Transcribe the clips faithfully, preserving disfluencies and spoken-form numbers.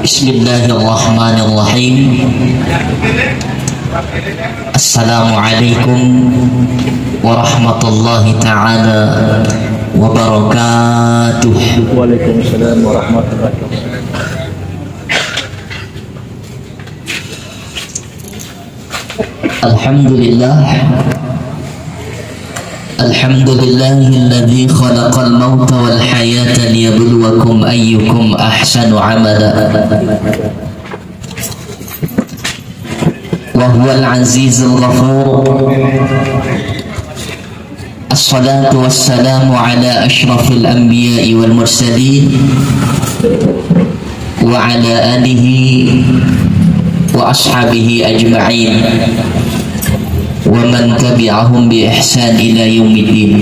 Bismillahirrahmanirrahim. Assalamualaikum warahmatullahi taala wabarakatuh. Waalaikumsalam warahmatullahi wabarakatuh. Alhamdulillah. Alhamdulillahilladzi khalaqal mauta wal hayata liyabluwakum ayyukum ahsanu amala. Wa huwal azizul ghafur. Assalatu wassalamu ala asyrafil anbiya'i wal mursalin wa ala alihi wa ashabihi ajma'in wa man tabi'ahum bi ihsan ila yaumiddin.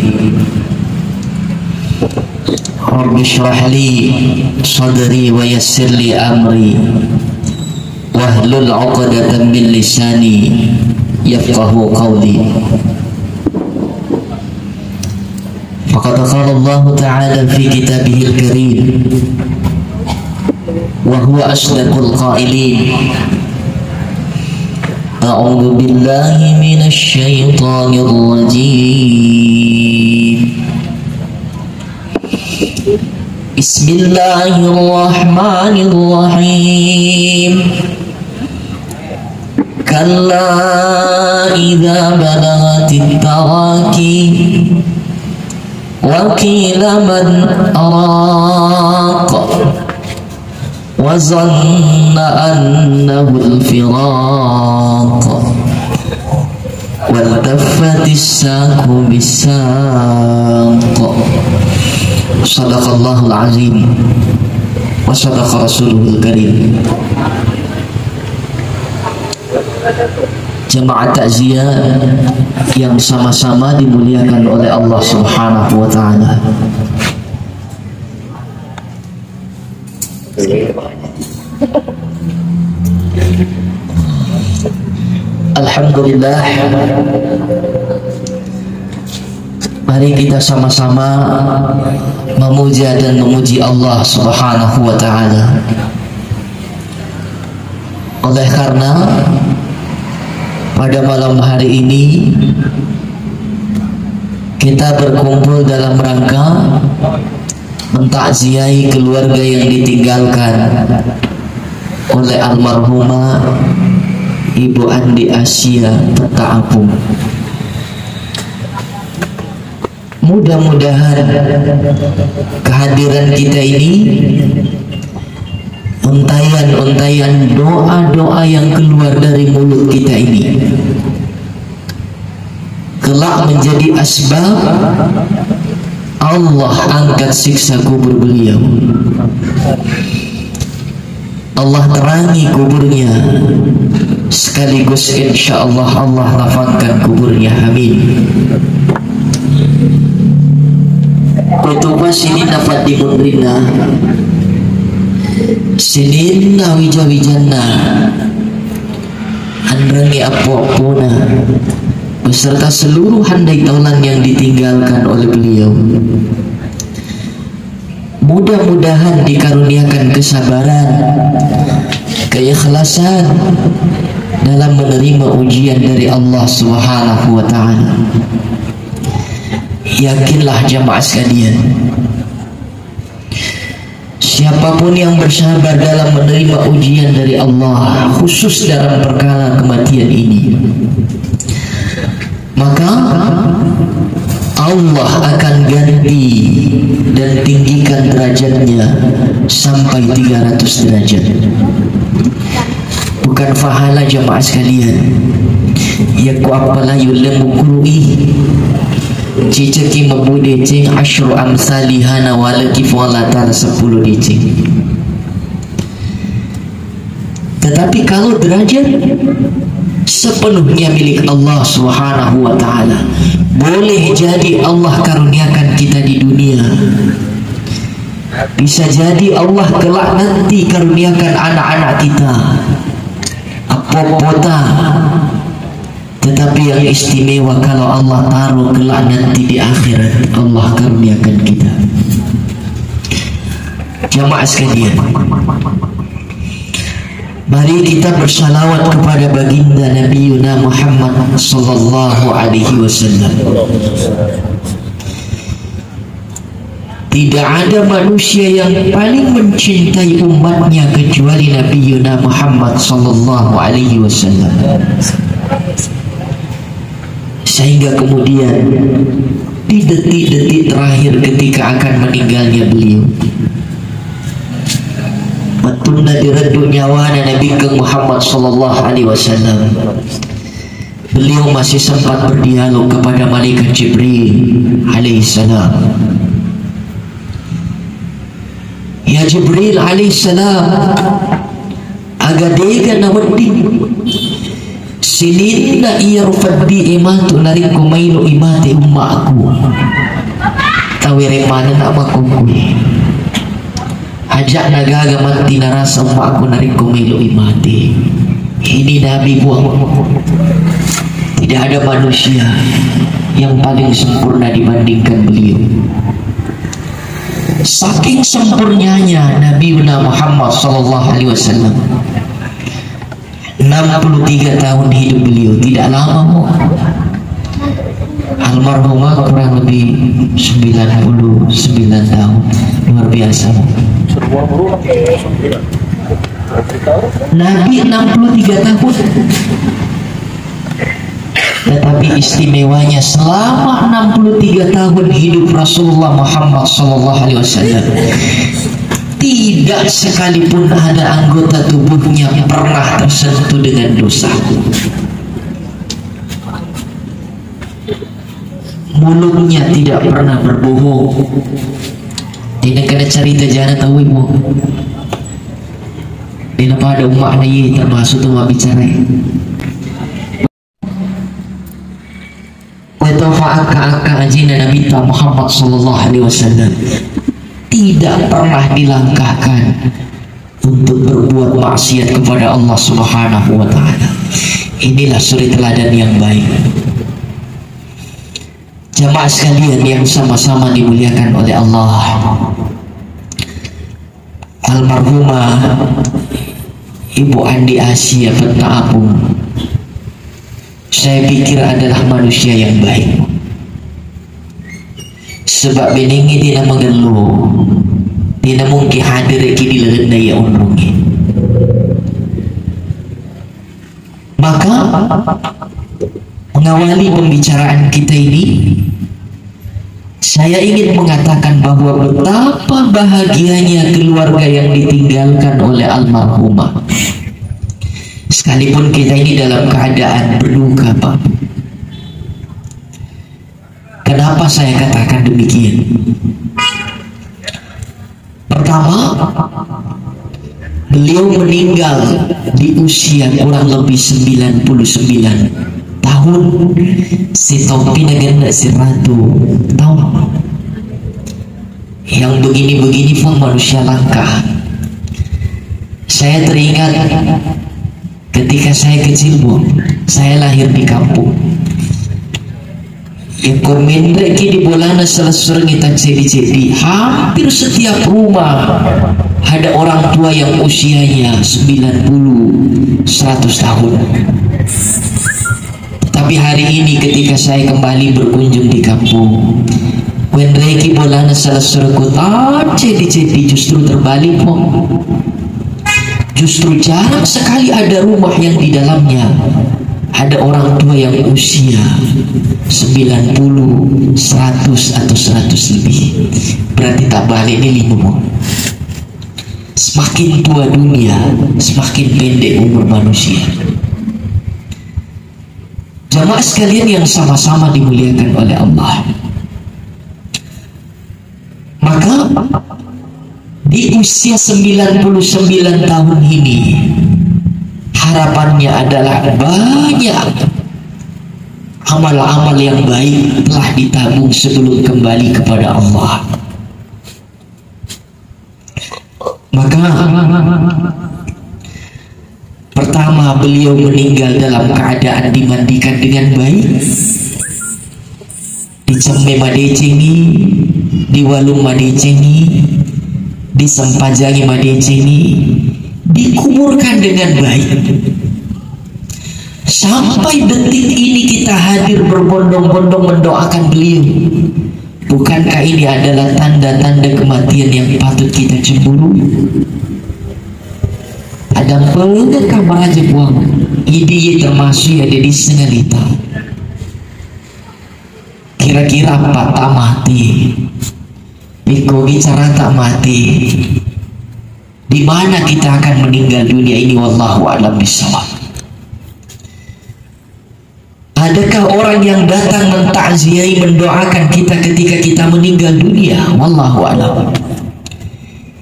Rabbi shrah li sadri wa yassir li amri wahlul 'uqdatam min lisani yafqahu qawli. Faqad qala Allahu ta'ala fi kitabihil karim wa huwa asdaqul qailin. A'udzu billahi minasy syaithanir rajim. Bismillahirrahmanirrahim. Kalla idza balagatit taraqi wa qila man raq. Wa zanna annahul firaq. Waltaffatis saqu bis saq. Sadaqallahul azim. Wa sadaqa rasuluhul karim. Jamaah takziah yang sama-sama dimuliakan oleh Allah Subhanahu wa taala. Alhamdulillah. Mari kita sama-sama memuja dan memuji Allah Subhanahu wa taala. Oleh karena pada malam hari ini kita berkumpul dalam rangka mentakziahi keluarga yang ditinggalkan oleh almarhumah Ibu Andi Asia Petta Apung. Mudah-mudahan kehadiran kita ini, untaian-untaian doa-doa yang keluar dari mulut kita ini kelak menjadi asbab Allah angkat siksa kubur beliau. Allah terangi kuburnya, sekaligus insya Allah, Allah lapangkan kuburnya. Amin. Kutupa sininna paddimunrinna, sininna wija-wijanna, anrengngi eppo-eppona beserta seluruh handai taulan yang ditinggalkan oleh beliau. Mudah-mudahan dikaruniakan kesabaran, keikhlasan dalam menerima ujian dari Allah Subhanahu wa taala. Yakinlah jamaah sekalian, siapapun yang bersabar dalam menerima ujian dari Allah, khusus dalam perkara kematian ini, maka Allah akan ganti dan tinggikan derajatnya sampai tiga ratus derajat. Bukan pahala, jamaah sekalian. Yakko appala yulle mukru'i. Ciceki mabbu deceng asyru amsaliha, nawaleki Puang Allah Ta'ala sepuluh deceng. Tetapi kalau derajat sepenuhnya milik Allah Subhanahu wa Ta'ala, boleh jadi Allah karuniakan kita di dunia, bisa jadi Allah kelak nanti karuniakan anak-anak kita, eppo-eppota. Tetapi yang istimewa kalau Allah taruh kelak nanti di akhirat, Allah karuniakan kita. Jamaah sekalian, mari kita bersalawat kepada baginda Nabiuna Muhammad sallallahu alaihi wasallam. Tidak ada manusia yang paling mencintai umatnya kecuali Nabiuna Muhammad sallallahu alaihi wasallam. Sehingga kemudian di detik-detik terakhir ketika akan meninggalnya beliau, wettunna direddu nyawana Nabikkeng Muhammad sallallahu alaihi wasallam, beliau masih sempat berdialog kepada malaikat Jibril alaihissalam. Ya Jibril alaihissalam, aga dega nawedding sininna iyaro peddi e matu narekko maelo i mate ummaku? Tawere manenna makkukkuwe. Aja'na gaga matti narasa ummaku narekko maelo i mate. Ini Nabi, Puang. Tidak ada manusia yang paling sempurna dibandingkan beliau. Saking sempurnanya Nabiuna Muhammad sallallahu alaihi wasallam, enam puluh tiga tahun hidup beliau, tidak lama, Bu. Almarhumah kurang lebih sembilan puluh sembilan tahun. Luar biasa, Bu. Nabi enam puluh tiga tahun. Tetapi istimewanya, selama enam puluh tiga tahun hidup Rasulullah Muhammad sallallahu alaihi wasallam, tidak sekalipun ada anggota tubuhnya pernah tersentuh dengan dosa. Mulutnya tidak pernah berbohong. Tidak kena cerita jana tahu, Ibu. Tidak pada umakna, iya, termasuk tu bicara. Kuetofa akka-akka ajina Nabitta Muhammad sallallahu alaihi wasallam tidak pernah dilangkahkan untuk berbuat maksiat kepada Allah Subhanahu wa Ta'ala. Inilah suri teladan yang baik. Jamaah sekalian yang sama-sama dimuliakan oleh Allah, almarhumah Ibu Andi Asia Petta Apung, saya pikir adalah manusia yang baik. Sebab benengnge dena magello, dena mungkin hadir ki di lalenna iya onrongnge. Maka, mengawali pembicaraan kita ini, saya ingin mengatakan bahwa betapa bahagianya keluarga yang ditinggalkan oleh almarhumah. Sekalipun kita ini dalam keadaan berduka, Pak. Kenapa saya katakan demikian? Pertama, beliau meninggal di usia kurang lebih sembilan puluh sembilan tahun. Sitopi nagenna siratu tahun. Yang begini-begini pun manusia langka. Saya teringat ketika saya kecil, Bu, saya lahir di kampung. Ya, ko menre ki di bolana selessurengnge tacceddi-ceddi, hampir setiap rumah ada orang tua yang usianya sembilan puluh, seratus tahun. Tapi hari ini ketika saya kembali berkunjung di kampung, kuenreki bolana selessurekku tacceddi-ceddi, justru terbalik, Pong. Justru jarang sekali ada rumah yang di dalamnya ada orang tua yang usia sembilan puluh, seratus atau seratus lebih. Berarti tak balik ini lima, Pong. Semakin tua dunia, semakin pendek umur manusia. Jamaah sekalian yang sama-sama dimuliakan oleh Allah. Maka, di usia sembilan puluh sembilan tahun ini, harapannya adalah banyak amal-amal yang baik telah ditabung sebelum kembali kepada Allah. Maka, pertama, beliau meninggal dalam keadaan dimandikan dengan baik, dicemme madecengi, diwalung madecengi, Disempajangi madeceng, dikuburkan dengan baik. Sampai detik ini kita hadir berbondong-bondong mendoakan beliau. Bukankah ini adalah tanda-tanda kematian yang patut kita cemburu? Ada pelengkah meraja buang. Idi termasuk ada di sengalita. Kira-kira apa tak mati? Iko bicara tak mati. Di mana kita akan meninggal dunia ini, wallahu a'lam bishawab. Adakah orang yang datang mentakziahi, mendoakan kita ketika kita meninggal dunia? Wallahu a'lam.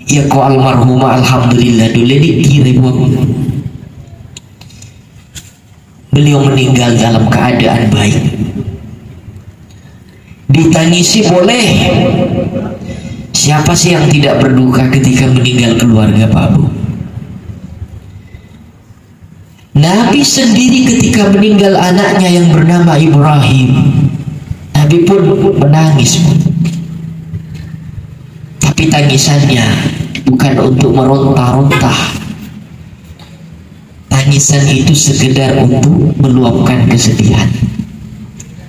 Ya ko almarhumah, alhamdulillah, dulu dikira buang. Beliau meninggal dalam keadaan baik. Ditangisi boleh. Siapa sih yang tidak berduka ketika meninggal keluarga, Pak Bu? Nabi sendiri ketika meninggal anaknya yang bernama Ibrahim, Nabi pun menangis. Tapi tangisannya bukan untuk meronta-ronta. Tangisan itu sekedar untuk meluapkan kesedihan.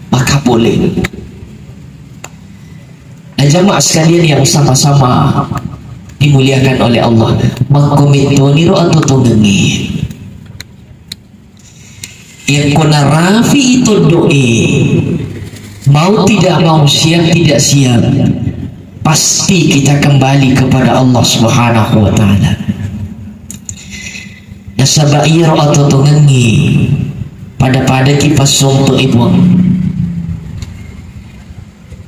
Maka boleh. Nah, jamaah sekalian yang sama-sama dimuliakan oleh Allah, makkomittoniro atau tongengi. Yakko narafi'i toddo'e, mau tidak mau, siap tidak siap, pasti kita kembali kepada Allah Subhanahu wa Ta'ala. Nasaba iyaro atotongengngi pada-padaki passompe'i, Puang.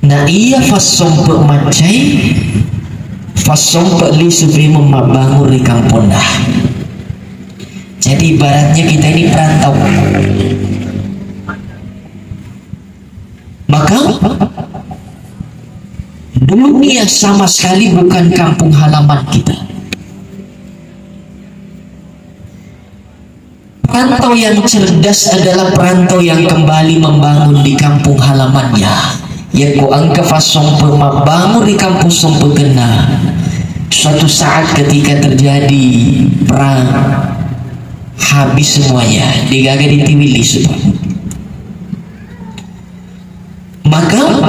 Na iya fassompe maccai, fassompe lisu memeng mabbangun ri kamponna. Jadi ibaratnya kita ini perantau. Maka dunia sama sekali bukan kampung halaman kita. Perantau yang cerdas adalah perantau yang kembali membangun di kampung halamannya. Yakko engka fassompe mabbangun ri kampung sompekenna, suatu saat ketika terjadi perang, habis semuanya, degaga ditiwi lisu. Maka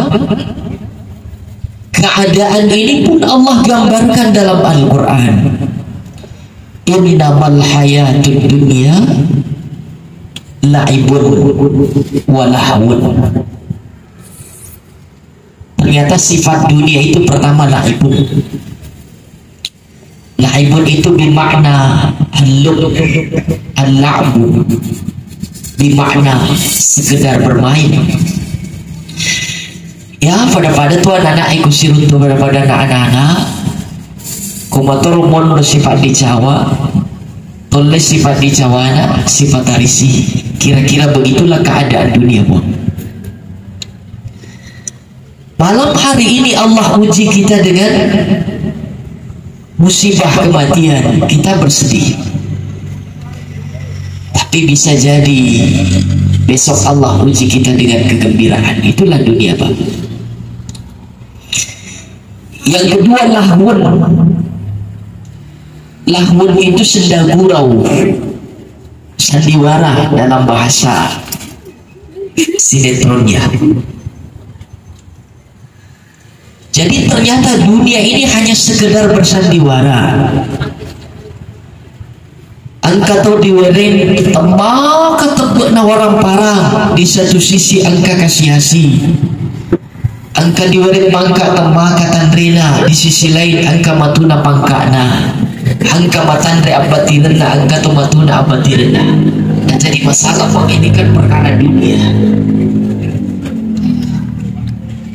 keadaan ini pun Allah gambarkan dalam Al-Quran. Innamal hayatud dunya la'ibun wa lahwun. Ternyata sifat dunia itu pertama la'ibun. La'ibun itu bermakna haluk, al-la'bu, bermakna sekedar bermain. Ya, pada-pada tuh anak-anak ikut siruntu, pada-pada anak-anak. Komotor mono sifat dicawa, tolle sifat dicawana, sifat tarisi. Kira-kira begitulah keadaan dunia, Bang. Malam hari ini Allah uji kita dengan musibah kematian, kita bersedih. Tapi bisa jadi besok Allah uji kita dengan kegembiraan. Itulah dunia, Pak. Yang kedua, lahwun. Lahwun itu senda gurau, sandiwara dalam bahasa sinetronnya. Jadi ternyata dunia ini hanya sekedar bersandiwara. Engka to diwereng temmaka tebbe'na warang parang, di satu sisi engka kasiasi. Engka diwereng mangka temmaka tanrena, di sisi lain engka matuna pangka'na. Engka matanre abbatirenna, engka to matuna abbatirenna. Nah, jadi masalah, Bang, ini kan perkara dunia.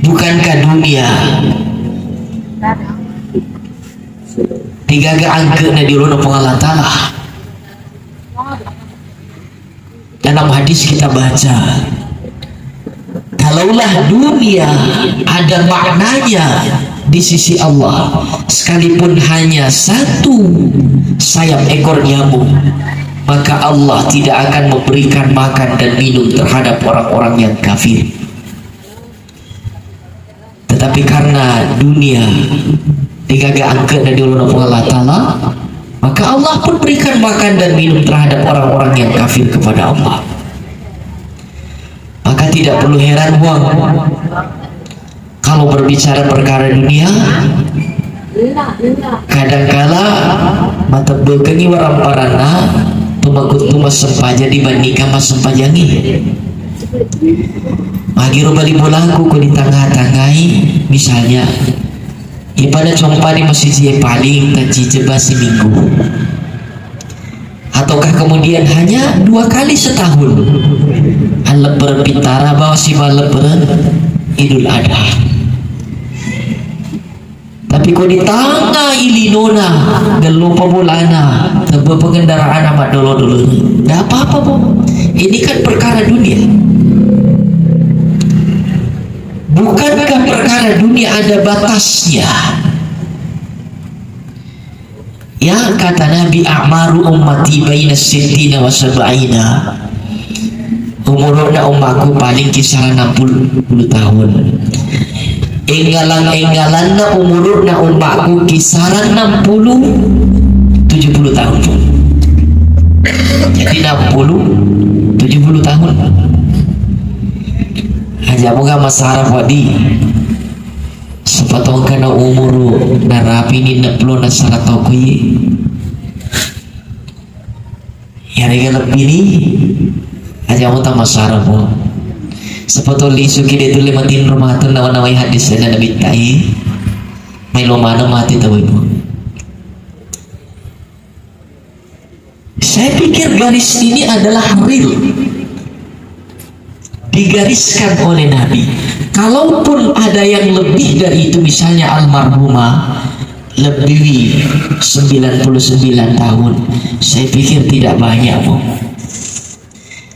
Bukankah dunia degaga angke'na di olona Puang Allah Ta'ala? Dalam hadis kita baca, kalaulah dunia ada maknanya di sisi Allah, sekalipun hanya satu sayap ekor nyamuk, maka Allah tidak akan memberikan makan dan minum terhadap orang-orang yang kafir. Tetapi karena dunia Degaga angke'na di olona Puang Allah Ta'ala, maka Allah pun berikan makan dan minum terhadap orang-orang yang kafir kepada Allah. Maka tidak perlu heran, Puang, kalau berbicara perkara dunia, kadangkala matebbekengngi waramparanna pemakuttu massempajang dibandingkan massempajangngi. Magiro bali bolaku ko ditanga-tangai, misalnya, ipada compa di masiji paling taccicebba siminggu. Ataukah kemudian hanya dua kali setahun? Alleppereng Pittara bawa siba alleppereng Idul Adha. Tapi ko ditanga ilinona, gellopa bolana, tebbe pengendaraanna maddolo-dolo, nggak apa-apa, Bu. Ini kan perkara dunia. Bukankah perkara dunia ada batasnya? Ya, kata Nabi, "A'maru ummati baina sittina wa sab'ina." Umuruna ummaku paling kisaran enam puluh tahun. Enggalan-enggalanna umuruna ummaku kisaran enam puluh, tujuh puluh tahun. Jadi enam puluh, tujuh puluh tahun. Aja moga masara wadi. Sepatongkana umuru narapini neppulo nasara toko ye. Yarega lebbini aja mo tamasara mo. Sepatong lisuki de tulle matinro mateng nawa-nawai hadis ena Nabi tai. Melo mana mati tahu ibu. Saya pikir garis ini adalah real, digariskan oleh Nabi. Kalaupun ada yang lebih dari itu, misalnya almarhumah lebih sembilan puluh sembilan tahun, saya pikir tidak banyak, Bu.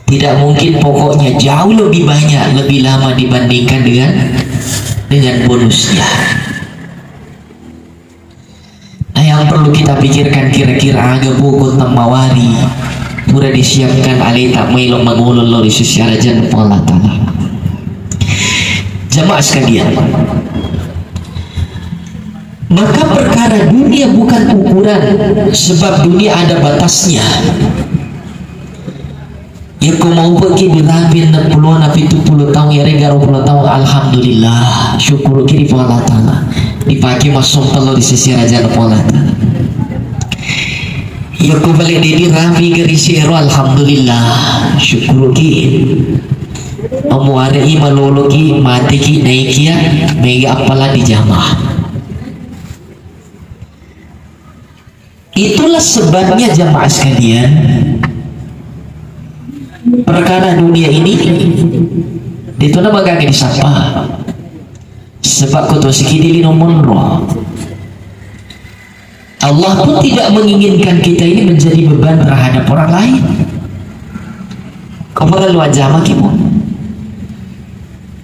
Tidak mungkin, pokoknya jauh lebih banyak, lebih lama dibandingkan dengan dengan bonusnya. Nah, yang perlu kita pikirkan, kira-kira aga poko temmawari pura disiapkan aleta maelo mangolo lao ri sisi arajanna Puang Allah Ta'ala. Jamaah sekalian, maka perkara dunia bukan ukuran, sebab dunia ada batasnya. Yako mau pergi dirapi enam puluh na pitu puluh tahun, ya rega dua puluh tahun, alhamdulillah, syukur kiri Puang Allah Ta'ala. Dipakai masuk perlu di sisi raja Puang Allah Ta'ala. Yako balik di dirapi gari siero, alhamdulillah, syukur kiri. Amu ada i malolo ki, mati ki, naik ya, mega apalah di jamaah. Itulah sebabnya jamaah sekalian, perkara dunia ini itu nama gak disapa. Sebab kutu sikidi lino monro. Allah pun tidak menginginkan kita ini menjadi beban terhadap orang lain. Kau perlu aja makimu.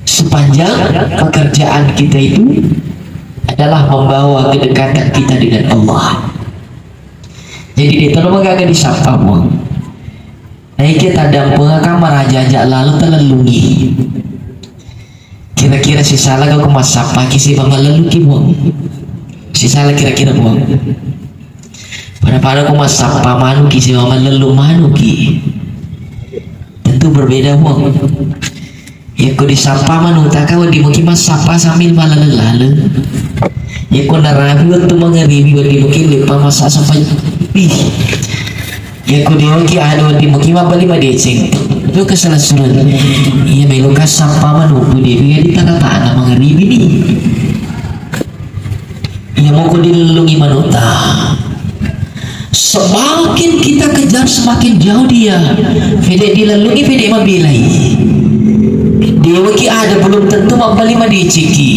Sepanjang pekerjaan kita itu adalah membawa kedekatan kita dengan Allah. Jadi, de' tolo magaga disappa, Puang. Naike taddampengakang maraja-aja lalo talellungi. Kira-kira sisala ko massappaki siba malelluki, Puang? Sisala kira-kira, Puang? Pada-pada ko massappa manuki siba malellu manuki. Tentu berbeda, Puang. Yakko disappa manuta ka, wedding muki massappa sambil mallaleng-laleng. Yakko narapi wettu mangaribi, wedding muki leppa massappa. Ih. Yakko de'waki anu, wedding muki mabbali madeceng. Itu kesalahan surat. Iya, melo ka sappa manuku, de'wi ditata-tata mangaribi ni. Iya, moko dilellungi manuta. Semakin kita kejar, semakin jauh dia. Pede dilellungi, pede mabelai. De'waki ada, belum tentu mabbali madeceki.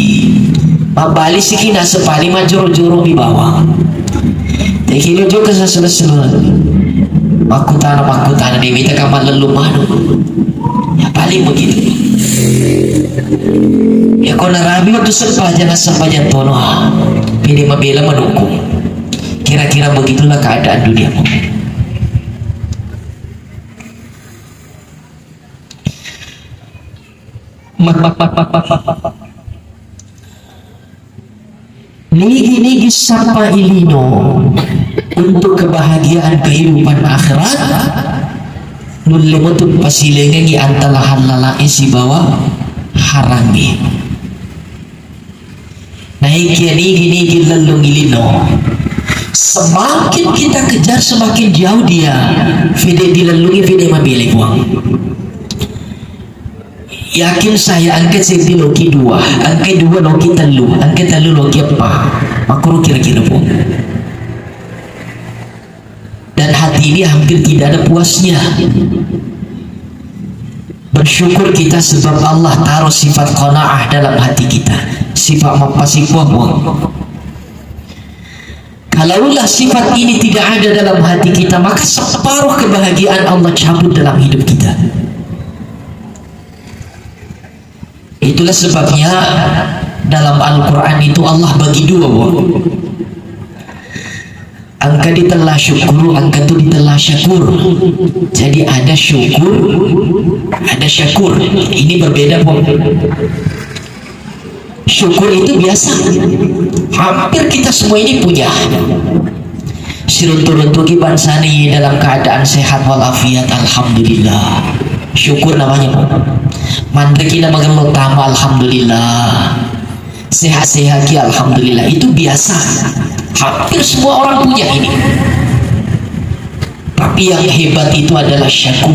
Mabbali siki nasepani majjoro-joro mi bawang. Tekilo jokka sasala-sala. Makkutana, makkutana, de' mita ka malellu manu. Ya, paling begitu. Yakko narapi wettu sempaja, nassempajang tono. Pede mabela manuku. Kira-kira begitulah keadaan duniamu. Nigi-nigi sappa ilino untuk kebahagiaan kehidupan akhirat, nulle metu pasilengengi antara halalae sibawa harangnge. Naikia nigi-nigi lellung ilino, semakin kita kejar, semakin jauh dia. Fede dilellungi, fede mabele, Puang. Yakin saya, engka seddi loki dua, engka dua loki tellu, engka tellu loki eppa. Makkuro kira-kira, Puang. Dan hati ini hampir tidak ada puasnya. Bersyukur kita sebab Allah taruh sifat qanaah dalam hati kita. Sifat mappasipuang, Puang. Kalaulah sifat ini tidak ada dalam hati kita, maka separuh kebahagiaan Allah cabut dalam hidup kita. Itulah sebabnya dalam Al-Quran itu Allah bagi dua, Bu. Engka ditella syukur, engka tu ditella syakur. Jadi ada syukur, ada syakur. Ini berbeda, Bu. Syukur itu biasa. Hampir kita semua ini punya. Siruntu-runtuki bangsani dalam keadaan sehat walafiat, alhamdulillah. Syukur namanya, Bu. Manreki na magello tama, alhamdulillah. Sehat-sehat ki, alhamdulillah. Itu biasa. Hampir semua orang punya ini. Tapi yang hebat itu adalah syakur.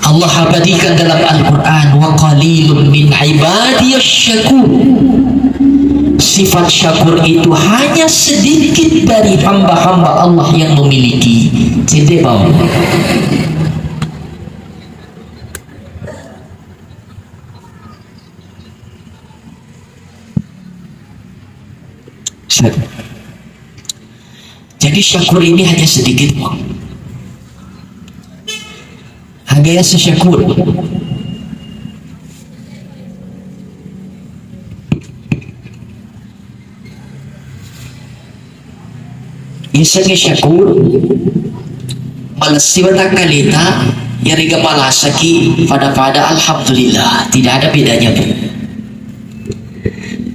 Allah abadikan dalam Al-Quran, "Wa qalilun min ibadiyasy syakur." Sifat syakur itu hanya sedikit dari hamba-hamba Allah yang memiliki. Cedde bawang. Jadi syakur ini hanya sedikit, Bu. Hanya syakur. Yasengnge syakur, malessi watakkaleta, yarega malasaki pada-pada alhamdulillah, tidak ada bedanya, Bu.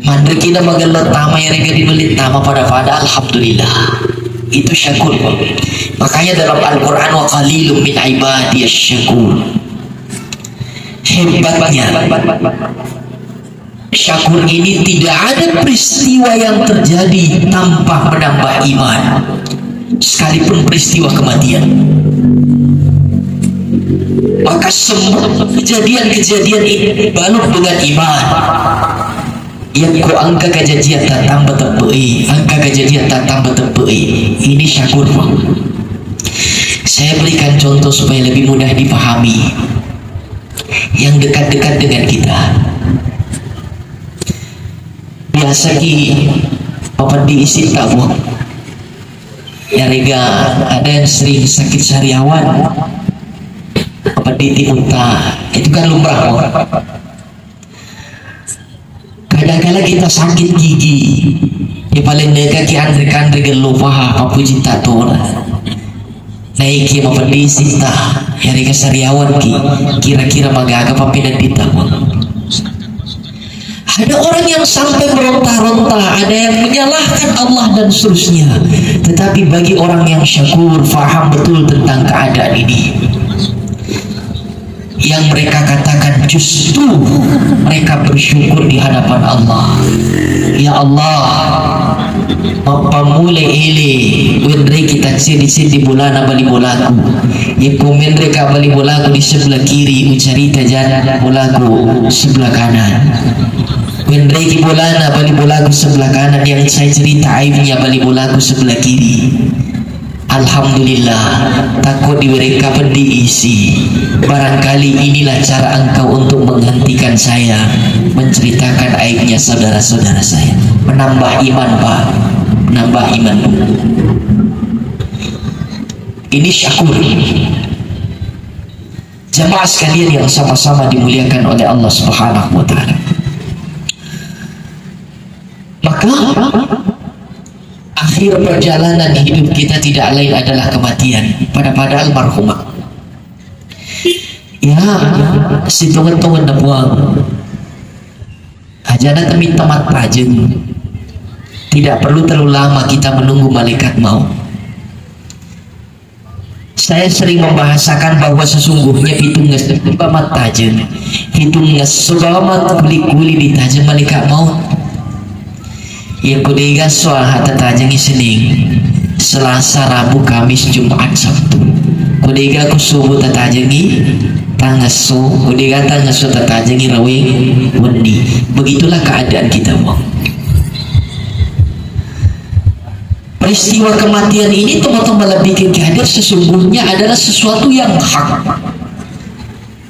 Manreki na magello tama, yarega dibeli tama pada-pada alhamdulillah. Itu syakur, Bu. Makanya dalam Al-Quran, "Wa qalilum min ibadiyasy syakur." Hebatnya, syakur ini tidak ada peristiwa yang terjadi tanpa menambah iman, sekalipun peristiwa kematian. Maka semua kejadian-kejadian ini balut dengan iman. Yakko engka kejadian tatamba teppe'i, engka kejadian tatamba teppe'i. Ini syakur. Saya berikan contoh supaya lebih mudah dipahami. Yang dekat-dekat dengan kita. Biasa ki mapeddi isi tabu. Yarega ada yang sering sakit sariawan, mapeddi timunta, itu kan lumrah, Bu. Kadangkala kita sakit gigi, ya paling neka ki anre-kanre gello paha, papuji tatona. Naiki mapeddi isi ta, yarega sariawan ki, kira-kira magaga pappeneddita. Ada orang yang sampai meronta-ronta, ada yang menyalahkan Allah dan seterusnya. Tetapi bagi orang yang syakur, faham betul tentang keadaan ini, yang mereka katakan justru mereka bersyukur di hadapan Allah. Ya Allah, mappammula ele, wenreki tacceddi-ceddi bolana bali bolaku. Yakko menreka bali bolaku di sebelah kiri, ucarita jana bolaku sebelah kanan. Wenreki bolana bali bolaku sebelah kanan, yang saya cerita aibnya bali bolaku sebelah kiri. Alhamdulillah, takko diwerekka peddi isi. Barangkali inilah cara engkau untuk menghentikan saya menceritakan aibnya saudara-saudara saya. Menambah iman, Pak. Menambah iman. Ini syakur. Jamaah sekalian yang sama-sama dimuliakan oleh Allah Subhanahu wa Ta'ala. Maka, akhir perjalanan hidup kita tidak lain adalah kematian. Pada-pada almarhumah. Ya, sitonget-tonget na Puang. Jana temitta mattajeng. Tidak perlu terlalu lama kita menunggu malaikat maut. Saya sering membahasakan bahwa sesungguhnya pitungngesso bawa mattajeng, pitungngesso bawa makkuli-kuli ditajeng malaikat maut. Iya, ko dega esso Aha tatajengi Sening, Selasa, Rabu, Kamis, Jumat, Sabtu. Ko dega ko Subuh tatajengi tangngesso, ko dega tangngesso tatajengi Raweng Wenni. Begitulah keadaan kita, Bang. Peristiwa kematian ini, teman-teman, lebih ke hadir, sesungguhnya adalah sesuatu yang hak.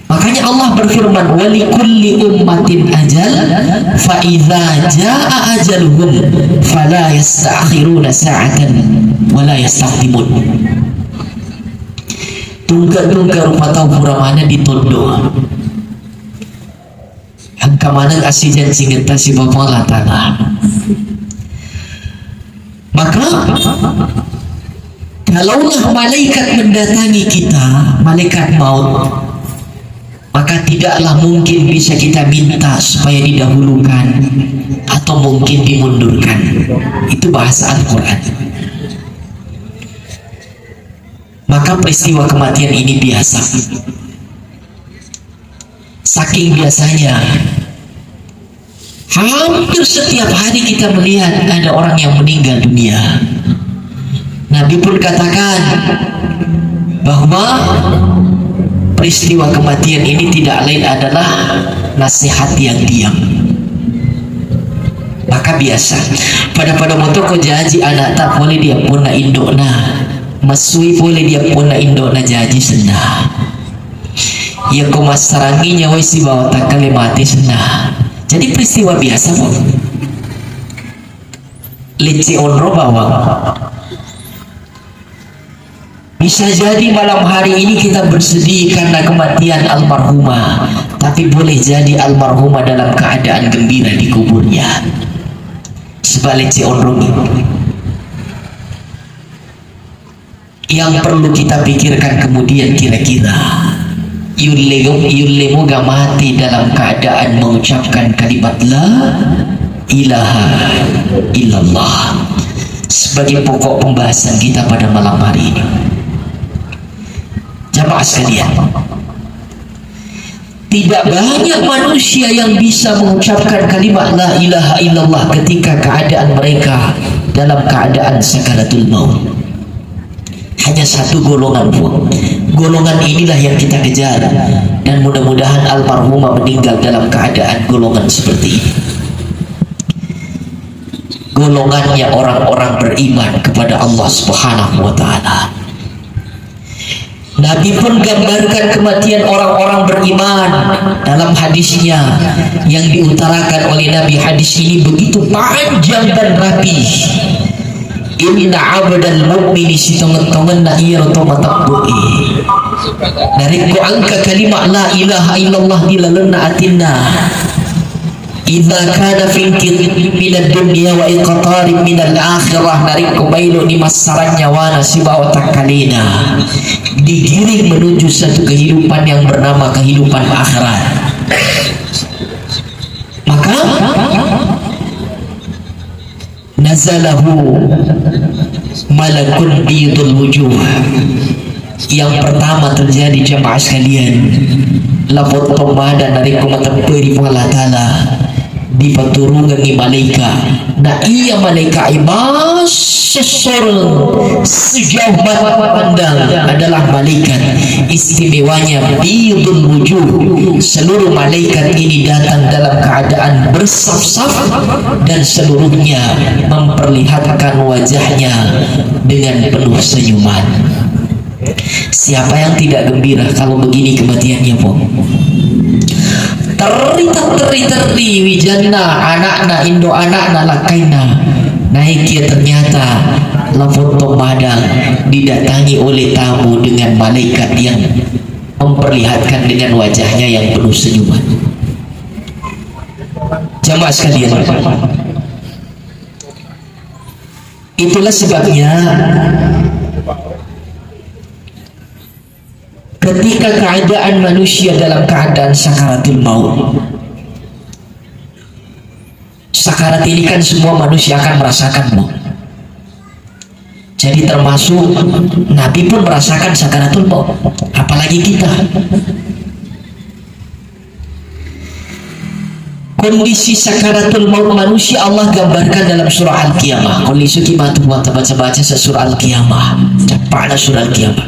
Makanya Allah berfirman, "Walikulli ummatin ajal, fa idza jaa ajaluhum, fala yasta'khiruna sa'atan, wala yastaqdimun." Tungke-tungke rupa tau pura maneng ditondo. Engka maneng assijancingetta sibawa Allah Ta'ala. Maka, kalaulah malaikat mendatangi kita, malaikat maut, maka tidaklah mungkin bisa kita minta supaya didahulukan atau mungkin dimundurkan. Itu bahasa Al-Quran. Maka peristiwa kematian ini biasa. Saking biasanya, hampir setiap hari kita melihat ada orang yang meninggal dunia. Nabi pun katakan bahwa peristiwa kematian ini tidak lain adalah nasihat yang diam. Maka biasa. Pada-pada moto ko jaji anakta pole dia ponna indokna. Masui pole dia ponna indokna jaji senna. Iya ko massarangi nyawai sibawa takkale mate senna. Jadi peristiwa biasa, Bu. Lecce onro bawang. Bisa jadi malam hari ini kita bersedih karena kematian almarhumah, tapi boleh jadi almarhumah dalam keadaan gembira di kuburnya. Sebalik si onrong itu. Yang perlu kita pikirkan kemudian, kira-kira yulle, yulle moga mati dalam keadaan mengucapkan kalimat la ilaha illallah sebagai pokok pembahasan kita pada malam hari ini. Jamaah sekalian, tidak banyak manusia yang bisa mengucapkan kalimat la ilaha illallah ketika keadaan mereka dalam keadaan sakaratul maut. Hanya satu golongan, Bu. Golongan inilah yang kita kejar. Dan mudah-mudahan almarhumah meninggal dalam keadaan golongan seperti ini. Golongannya orang-orang beriman kepada Allah Subhanahu wa Ta'ala. Nabi pun gambarkan kematian orang-orang beriman dalam hadisnya yang diutarakan oleh Nabi. Hadis ini begitu panjang dan rapi. Inna abdal mu'mini, sitongeng-tongenna iyaro to mateppe'e. Narekko engka kalimat la ilaha illallah di lalenna atinna, idza kana fi inqita'in minad dunya wa iqtarabin minal akhirah, narekko maeloni massarang nyawana sibawa takkalena, digiring menuju satu kehidupan yang bernama kehidupan akhirat. Maka nazalahu malakun bidul wujuh. Yang pertama terjadi, jamaah sekalian, lapotto mada narekko mateppe ri Puang Allah Ta'ala, dipaturungengi malaika. Na iya malaika e massessoreng sejauh mata pandang adalah malaikat istimewanya bidul wujuh. Seluruh malaikat ini datang dalam keadaan bersaf-saf dan seluruhnya memperlihatkan wajahnya dengan penuh senyuman. Siapa yang tidak gembira kalau begini kematiannya, Pong? Terri, terri, terri, wijanna, anakna, indo anakna, lakkainna. Naik dia ternyata lapotto mada didatangi oleh tamu dengan malaikat yang memperlihatkan dengan wajahnya yang penuh senyuman. Jamaah sekalian, itulah sebabnya ketika keadaan manusia dalam keadaan sakaratul maut, Sakarat ini kan semua manusia akan merasakan, Bu. Jadi termasuk Nabi pun merasakan sakaratul maut, apalagi kita. Kondisi sakaratul maut manusia Allah gambarkan dalam surah Al-Qiyamah. Kondisi kita baca-baca surah Al-Qiyamah. Cepatlah surah Al-Qiyamah.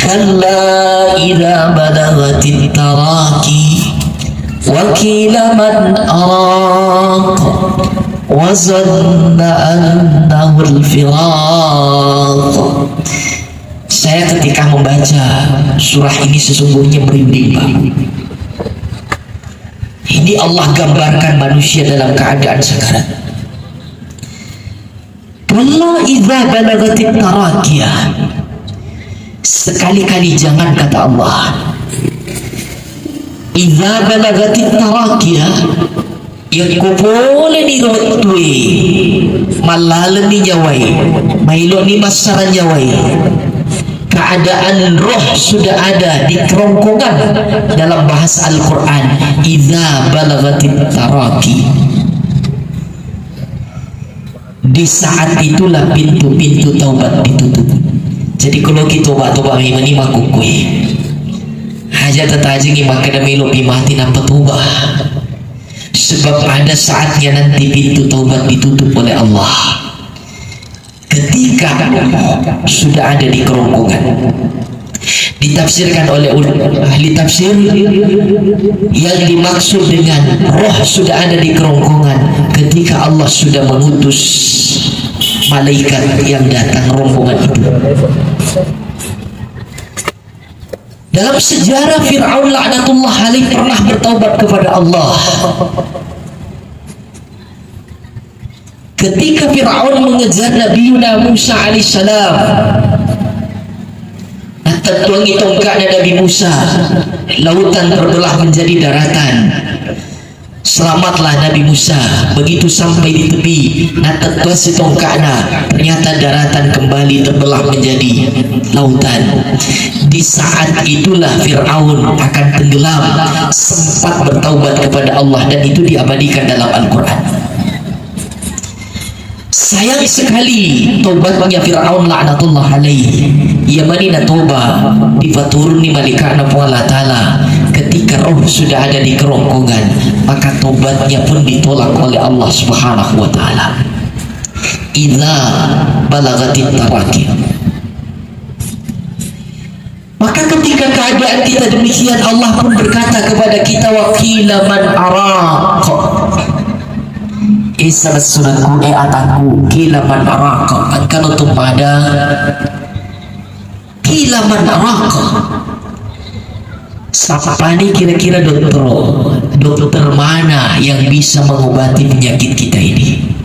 Kalla idza balagatit taraqi wa qila man raq wa zanna annahul firaq. Saya ketika membaca surah ini sesungguhnya merinding, Pak. Ini Allah gambarkan manusia dalam keadaan sakarat. Kalla idza balagatit taraqiyah. Sekali-kali jangan, kata Allah. Idza balagatit taraqiyah, yakko pole ni wettue, mallalenni nyawae, mailoni massara nyawae. Keadaan roh sudah ada di kerongkongan dalam bahasa Al-Quran. Idza balagatit taraqi. Di saat itulah pintu-pintu taubat ditutup. Jadi, kalau kita toba-toba memang ni makukkue. Aja tatajengi makkeda melo pi mati nampa toba. Sebab ada saatnya nanti pintu taubat ditutup oleh Allah. Ketika sudah ada di kerongkongan. Ditafsirkan oleh ul-, ahli tafsir, yang dimaksud dengan roh sudah ada di kerongkongan ketika Allah sudah mengutus malaikat yang datang rombongan itu. Dalam sejarah, Fir'aun laknatullah alaih pernah bertaubat kepada Allah. Ketika Fir'aun mengejar Nabi Musa alaihissalam, nah, tettuangi tongkatnya Nabi Musa, lautan terbelah menjadi daratan. Selamatlah Nabi Musa. Begitu sampai di tepi, nah, tettuasi tongkatnya, ternyata daratan kembali terbelah menjadi lautan. Di saat itulah Fir'aun akan tenggelam, sempat bertaubat kepada Allah, dan itu diabadikan dalam Al-Quran. Sayang sekali tobatnya Fir'aun laknatullah alaih. Iya mani natoba, dipaturunni malaikatna Puang Allah Ta'ala. Ketika roh sudah ada di kerongkongan, maka tobatnya pun ditolak oleh Allah Subhanahu wa Ta'ala. Idza balagatit taraqi. Maka ketika keadaan kita demikian, Allah pun berkata kepada kita, "Wa qila man raq." Eh, salah sunatku, eh, ataku, "Qila man raq." Engkau tuh pada, "Qila man raq." Siapa nih kira-kira dokter? Dokter mana yang bisa mengobati penyakit kita ini?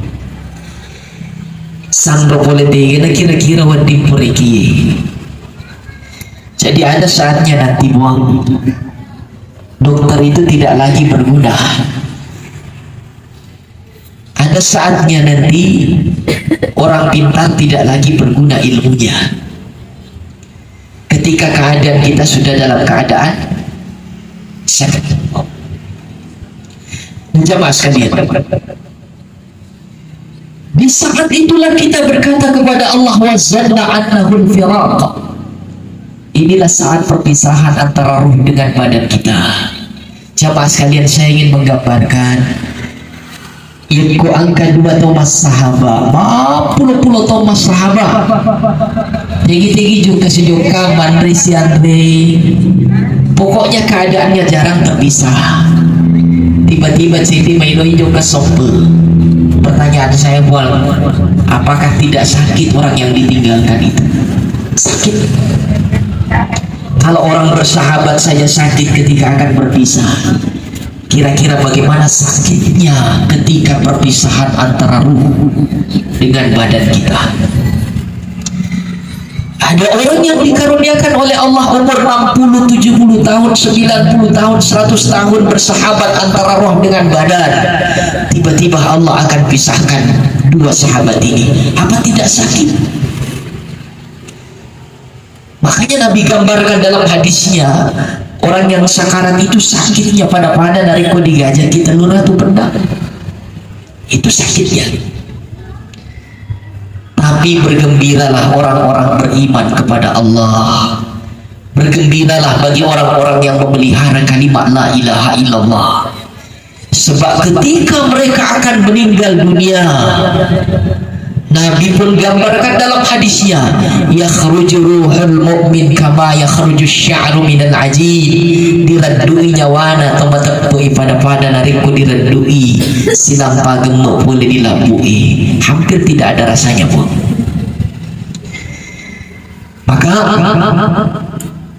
Sanro pole tegena kira-kira wedding pureki. Jadi ada saatnya nanti, Buang, dokter itu tidak lagi berguna. Ada saatnya nanti orang pintar tidak lagi berguna ilmunya. Ketika keadaan kita sudah dalam keadaan sakit. Jamaah sekalian, di saat itulah kita berkata kepada Allah, "Wa zanna annahul firaq." Inilah saat perpisahan antara ruh dengan badan kita. Jamaah sekalian, saya ingin menggambarkan, yakko engka dua tau massahaba, mappulo-pulo tau massahaba. Tegi-tegi jokka sijokka, manre sianre. Pokoknya keadaannya jarang terpisah. Tiba-tiba Siti Mailoi jokka soppe. Pertanyaan saya, Buang, apakah tidak sakit orang yang ditinggalkan itu? Sakit. Kalau orang bersahabat saja sakit ketika akan berpisah, kira-kira bagaimana sakitnya ketika perpisahan antara ruh dengan badan kita? Ada orang yang dikaruniakan oleh Allah umur enam puluh, tujuh puluh tahun, sembilan puluh tahun, seratus tahun bersahabat antara roh dengan badan. Tiba-tiba Allah akan pisahkan dua sahabat ini. Apa tidak sakit? Makanya Nabi gambarkan dalam hadisnya, orang yang sakarat itu sakitnya pada-pada narekko digajaki tellu ratu pedang. Itu sakitnya. Tapi bergembiralah orang-orang beriman kepada Allah. Bergembiralah bagi orang-orang yang memelihara kalimat la ilaha illallah. Sebab ketika mereka akan meninggal dunia, Nabi pun gambarkan dalam hadisnya, "Yakhruju ruhul mu'min kama yakhruju sya'ru minal ajin." Direddui nyawana to mateppe'i pada-pada narekko direddui silampa gemme pole dilabbui. Hampir tidak ada rasanya, Puang. Maka,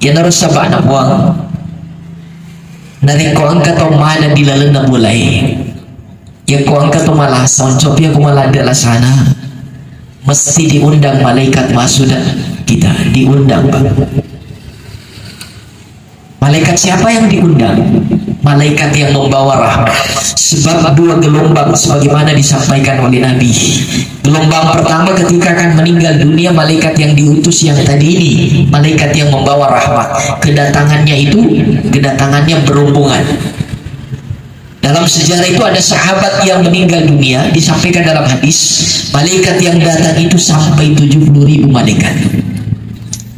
iyanaro saba'na, Puang. Narekko engka tau mada di lalenna bolae, yakko engka tau malasa, oncopi ko maladde lasana, mesti diundang malaikat masuk kita, diundang, Pak. Malaikat siapa yang diundang? Malaikat yang membawa rahmat. Sebab dua gelombang sebagaimana disampaikan oleh Nabi. Gelombang pertama ketika akan meninggal dunia, malaikat yang diutus yang tadi ini, malaikat yang membawa rahmat. Kedatangannya itu, kedatangannya berombongan. Dalam sejarah itu ada sahabat yang meninggal dunia, disampaikan dalam hadis, malaikat yang datang itu sampai tujuh puluh ribu malaikat.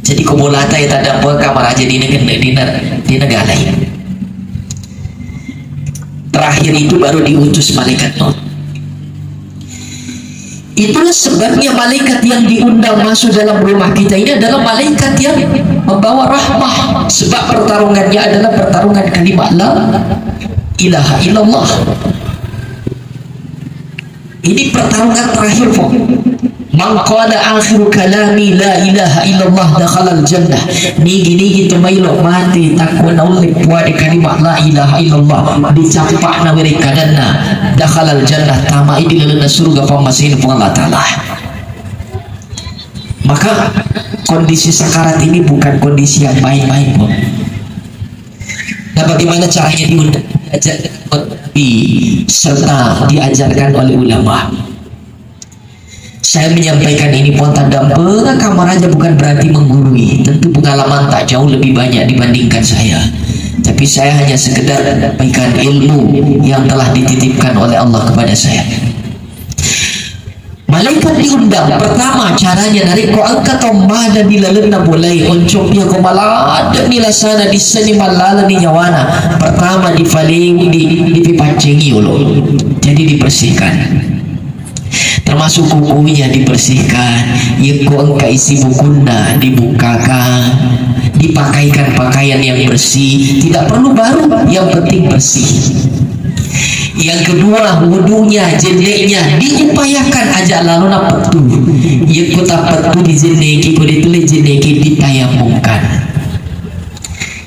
Jadi, ko bolata ya taddampengeng kamaraja di negeri, di ne-, di negara ini. Terakhir itu baru diutus malaikat maut. Itulah sebabnya malaikat yang diundang masuk dalam rumah kita ini adalah malaikat yang membawa rahmah. Sebab pertarungannya adalah pertarungan kalimat la ilaha illallah. Ini pertarungan terakhir, Pak. "Man qala akhiru kalami la ilaha illallah dakhalal jannah." Nigi-nigi tu maelo mate takko naulle puade kalimat la ilaha illallah, dicappa'na werekkadanna, dakhalal jannah, tamai di lalenna surga pammasena Puang Allah Ta'ala. Maka kondisi sakarat ini bukan kondisi yang main-main, Pak. Nah, bagaimana caranya diundang, diajak, serta diajarkan oleh ulama? Saya menyampaikan ini, Puang, taddampengeng kamaraja bukan berarti menggurui. Tentu pengalaman tak jauh lebih banyak dibandingkan saya. Tapi saya hanya sekedar menyampaikan ilmu yang telah dititipkan oleh Allah kepada saya. Malaikat diundang, pertama caranya, narekko engka tau mada di lalenna bolae, oncopia ko maladde'ni lasana, disseni mallaleni nyawana. Pertama dipalewi, di, dipipaccengi yolo. Jadi dibersihkan. Termasuk kukunya dibersihkan. Yekko engka isi bukunna dibukakan. Dipakaikan pakaian yang bersih. Tidak perlu baru, yang penting bersih. Yang kedua, wudunya, jenneknya diupayakan aja lalona pettu. Yekko tappettu dijenneki, ko detulle jenneki ditayamumkan.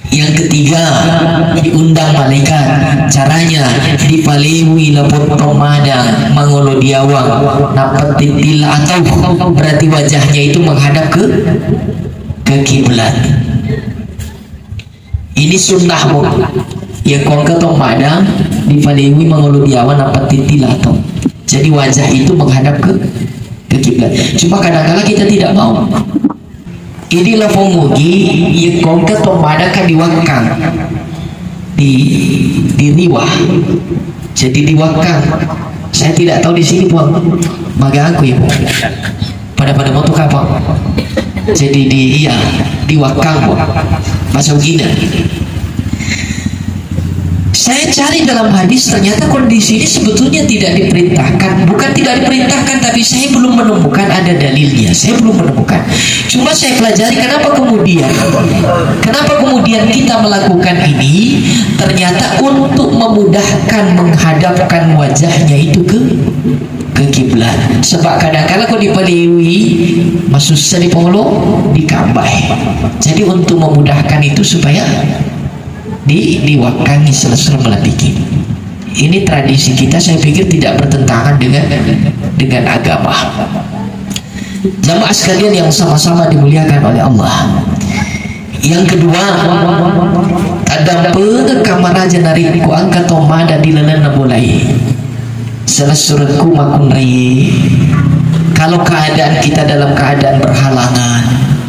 Yang ketiga, diundang malaikat. Caranya, dipalewi lapong tommadang mangolo diawang, nappa tittilla atau berarti wajahnya itu menghadap ke ke kiblat. Ini sunnah, Bu. Yekko engka tommadang dipalewi mangolo diawang nappa tittilla atau. Jadi wajah itu menghadap ke ke kiblat. Cuma kadangkala kita tidak mau. Jadi lapong Ugi, yekko engka tommadang kan diwakkang di di riwa. Jadi diwakkang. Saya tidak tahu di sini, Puang. Magangku ya, Puang. Pada-pada mau tuh kapal. Jadi di, iya, diwakkang, Puang. Bahasa Ugina. Saya cari dalam hadis, ternyata kondisi ini sebetulnya tidak diperintahkan. Bukan tidak diperintahkan, tapi saya belum menemukan ada dalilnya. Saya belum menemukan. Cuma saya pelajari kenapa kemudian, kenapa kemudian kita melakukan ini, ternyata untuk memudahkan menghadapkan wajahnya itu ke ke kiblat. Sebab kadangkala ko dipalewi, masussa dipolo, dikambai. Jadi untuk memudahkan itu supaya di, diwakkangi selesai melatiki. Ini tradisi kita, saya pikir tidak bertentangan dengan dengan agama. Jamaah sekalian yang sama-sama dimuliakan oleh Allah. Yang kedua, taddampengeng kamaraja narekko engka to mada di lalenna bolae. Selessurekku makkunrai. Kalau keadaan kita dalam keadaan berhalangan,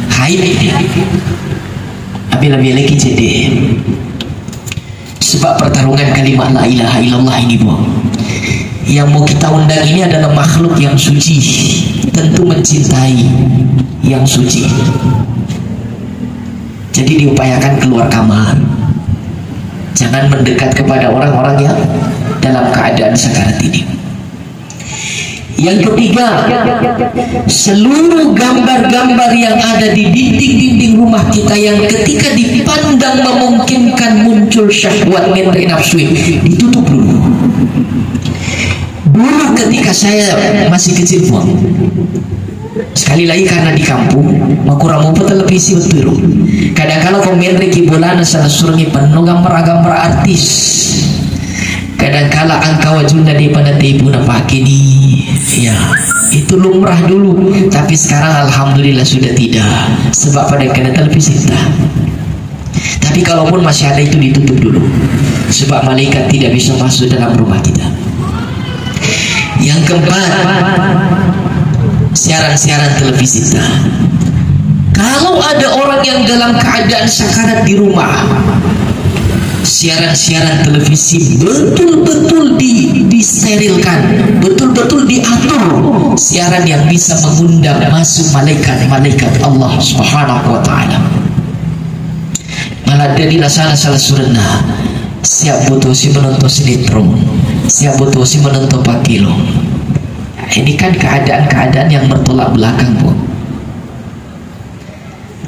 haid, abela-belaki cedde. Sebab pertarungan kalimat la ilaha illallah ini, Bu. Yang mau kita undang ini adalah makhluk yang suci, tentu mencintai yang suci. Jadi diupayakan keluar kamar. Jangan mendekat kepada orang-orang yang dalam keadaan sakarat ini. Yang ketiga, seluruh gambar-gambar yang ada di dinding-dinding rumah kita yang ketika dipandang memungkinkan muncul syahwat, menre nafsu, ditutup dulu. Dulu ketika saya masih kecil, Puang, sekali lagi karena di kampung, makurang mau televisi betul. Kadangkala ko menre ki bolana sana surangi penuh gambar-gambar artis. Kadangkala engka wajunna de pada tebu na pake ni. Ya, itu lumrah dulu. Tapi sekarang alhamdulillah sudah tidak. Sebab pada kena televisi kita. Tapi kalaupun masih ada, itu ditutup dulu. Sebab malaikat tidak bisa masuk dalam rumah kita. Yang keempat, siaran-siaran televisi kita. Kalau ada orang yang dalam keadaan sakarat di rumah, siaran-siaran televisi betul-betul di, disterilkan, betul-betul diatur siaran yang bisa mengundang masuk malaikat-malaikat Allah Subhanahu wa Ta'ala. Maladde di lasana salah surenna, siap butuh si menonton sinetron, siap butuh si menonton pakilo. Ini kan keadaan-keadaan yang bertolak belakang, Bu.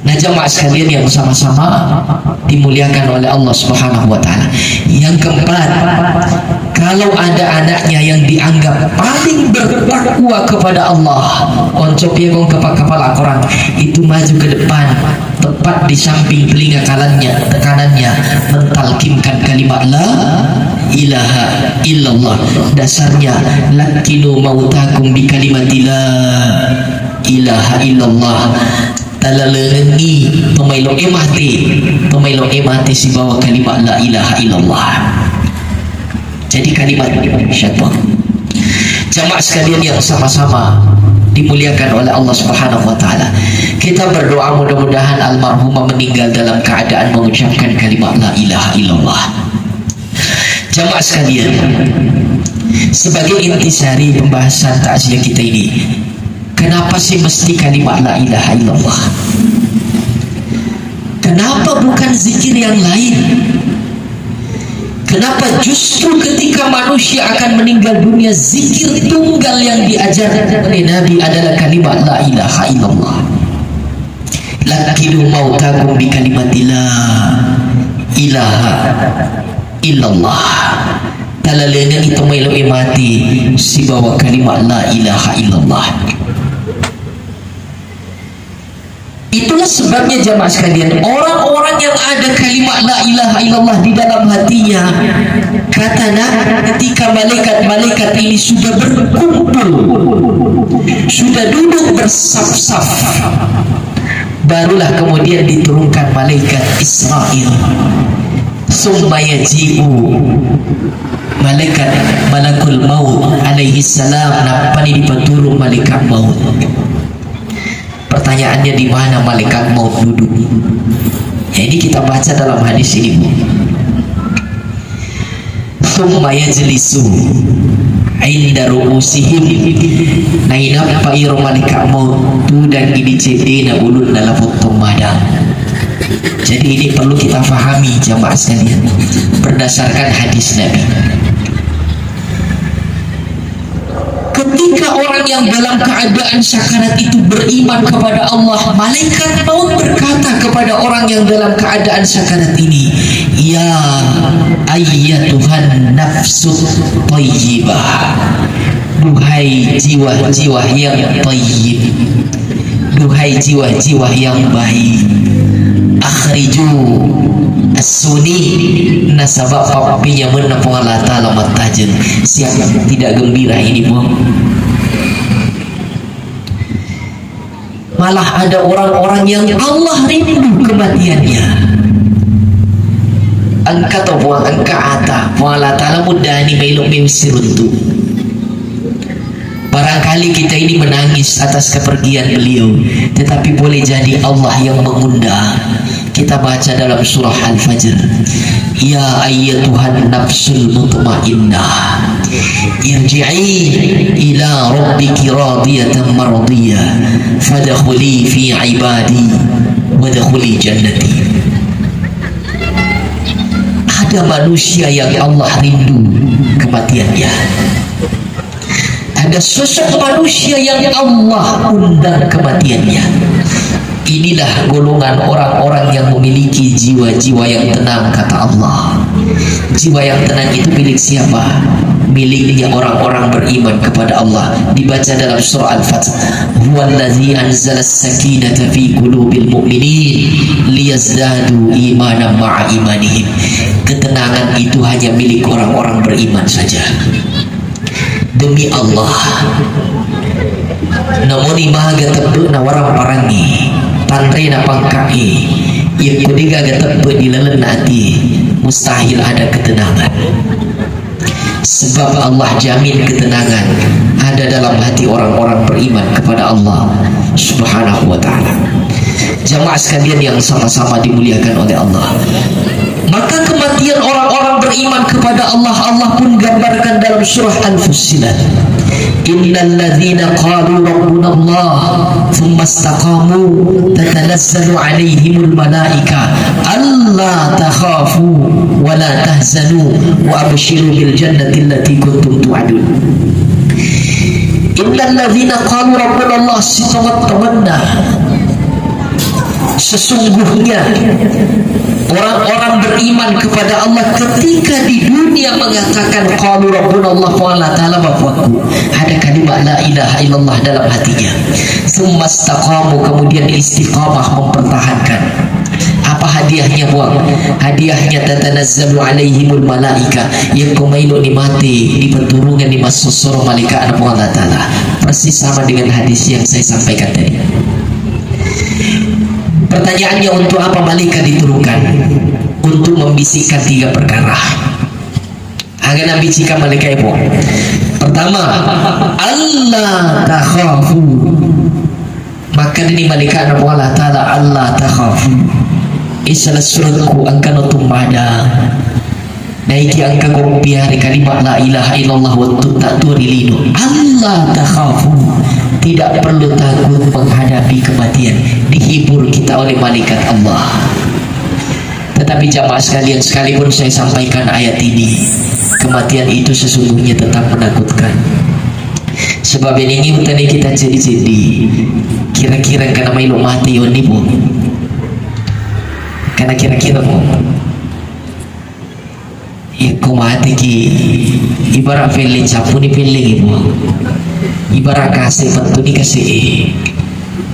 Nah, jamaah sekalian yang sama-sama dimuliakan oleh Allah Subhanahu wa Ta'ala. Yang keempat, kalau ada anaknya yang dianggap paling bertakwa kepada Allah, oncop ya gong kepala Quran, itu maju ke depan, tepat di samping telinga kanannya, kanannya, mentalkinkan kalimat la ilaha illallah. Dasarnya, lakkinu mautakum bi kalimati la ilaha illallah. Talalengengngi pemailo'e mate, pemailo'e mate sibawa kalimat la ilaha illallah. Jadi kalimat syaitan. Jamaah sekalian yang sama-sama dimuliakan oleh Allah Subhanahu wa Ta'ala. Kita berdoa mudah-mudahan almarhumah meninggal dalam keadaan mengucapkan kalimat la ilaha illallah. Jamaah sekalian, sebagai intisari pembahasan takziah kita ini, kenapa sih mesti kalimat la ilaha illallah? Kenapa bukan zikir yang lain? Kenapa justru ketika manusia akan meninggal dunia, zikir tunggal yang diajarkan oleh Nabi adalah kalimat la ilaha illallah? Lakkinu mautakum bi kalimati la ilaha illallah. Talalengengngi to mailo'e mati sibawa kalimat la ilaha illallah. Itulah sebabnya, jamaah sekalian, orang-orang yang ada kalimat la ilaha illallah di dalam hatinya, kata Nabi, ketika malaikat-malaikat ini sudah berkumpul, sudah duduk bersaf-saf, barulah kemudian diturunkan malaikat Israel. Summa yaji'u malaikat malakul maut alaihi salam, nappani dipaturung malaikat maut. Pertanyaannya, di mana malaikat maut duduk? Ya, ini kita baca dalam hadis ini, Bu. Summa yajlisu inda ru'usihim. Nainappa iro malaikat maut tudang idi ceddena ulunna lapong tommadang. Jadi ini perlu kita fahami, jamaah sekalian, berdasarkan hadis Nabi. Ketika orang yang dalam keadaan sakarat itu beriman kepada Allah, malaikat maut berkata kepada orang yang dalam keadaan sakarat ini, "Ya ayyatuhan nafsut thayyibah, duhai jiwa-jiwa yang thayyib, duhai jiwa-jiwa yang baik, akhriju, essuni, nasaba pappinyamenna Puang Allah Ta'ala mattajeng." Siapa yang tidak gembira ini, Puang? Malah ada orang-orang yang Allah rindu kematiannya. Engka to, Puang, engka ata, Puang Allah Ta'ala muddani maelo mi siruntu. Barangkali kita ini menangis atas kepergian beliau, tetapi boleh jadi Allah yang mengundang. Kita baca dalam surah Al-Fajr, "Ya ayyatuhan nafsul mutmainnah, irji'i ila rabbiki radiyatan mardiyah, fadkhuli fi ibadi, wadkhuli jannati." Ada manusia yang Allah rindu kematiannya. Ada sosok manusia yang Allah undang kematiannya. Inilah golongan orang-orang yang memiliki jiwa-jiwa yang tenang, kata Allah. Jiwa yang tenang itu milik siapa? Miliknya orang-orang beriman kepada Allah. Dibaca dalam surah Al-Fath, "Huwallazi anzalas sakinata fi qulubil mu'minin liyazdadu imanan ma'a imanihim." Ketenangan itu hanya milik orang-orang beriman saja. Demi Allah, namuni maga tebbe'na waramparangngi, tanrena pangka'i, yakko degaga tebbe' di lalenna ati, mustahil ada ketenangan. Sebab Allah jamin ketenangan ada dalam hati orang-orang beriman kepada Allah Subhanahu wa Ta'ala. Jamaah sekalian yang sama-sama dimuliakan oleh Allah. Maka kematian orang-orang beriman kepada Allah, Allah pun gambarkan dalam surah Al-Fussilat. Innalladzina qalu rabbunallah, tsumma istaqamu, tatanazzalu alaihimul malaika, alla takhafu, wa la tahzanu, wa abshiru bil jannati allati kuntum tu'adun. Innalladzina qalu rabbunallah, sitonget-tongetna, sesungguhnya orang-orang beriman kepada Allah ketika di dunia mengatakan qalu rabbunallah, Puang Allah Ta'ala Bapakku, ada kalimat la ilaha illallah dalam hatinya. Tsumma istaqamu, kemudian istiqamah mempertahankan. Apa hadiahnya, Puang? Hadiahnya tatanazzalu alaihimul malaika. Yakko maelo ni mate, dipaturungenni massossorong malaika'na Puang Allah Ta'ala. Persis sama dengan hadis yang saya sampaikan tadi. Pertanyaannya, untuk apa malaikat diturunkan? Untuk membisikkan tiga perkara. Aga nabicikang malaika'e, Puang? Pertama, alla takhafu. Makkedani malaika'na Puang Allah Ta'ala, alla takhafu. Isalessurekku engkano tummadang. Naiki engka gompiare kalimat la ilaha illallah wettu tattuo ri lino. Alla takhafu. Tidak perlu takut menghadapi kematian. Dihibur kita oleh malaikat Allah. Tetapi jamaah sekalian, sekalipun saya sampaikan ayat ini, kematian itu sesungguhnya tetap menakutkan. Sebab ini, ini utane kita jadi-jadi. Kira-kira engkana maelo mate yoni, Bu? Karena kira-kira, Bu. Iko mateki, ibarat pelle cappuni pelle, Bu. Ibarat kase pettuni kase.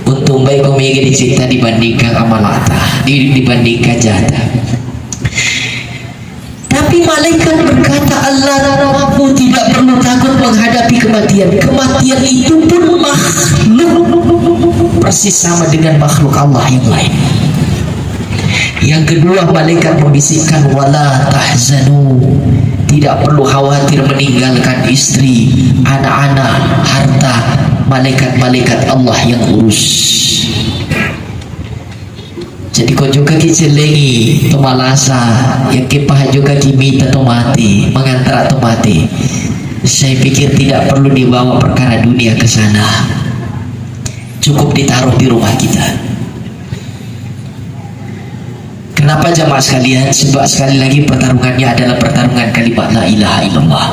Untung baik ko mega dicipta dibandingkan amalata, di-, dibandingkan jata. Tapi malaikat berkata, "Alla takhafu, tidak perlu takut menghadapi kematian. Kematian itu pun makhluk, persis sama dengan makhluk Allah yang lain." Yang kedua, malaikat membisikkan, "Wala tahzanu." Tidak perlu khawatir meninggalkan istri, anak-anak, harta. Malaikat-malaikat Allah yang urus. Jadi, ko jokaki cellengi to malasa, yakke paha jokaki mita to mati, mengantara to mati. Saya pikir tidak perlu dibawa perkara dunia ke sana. Cukup ditaruh di rumah kita. Kenapa, jamaah sekalian? Sebab sekali lagi pertarungannya adalah pertarungan kalimat la ilaha illallah.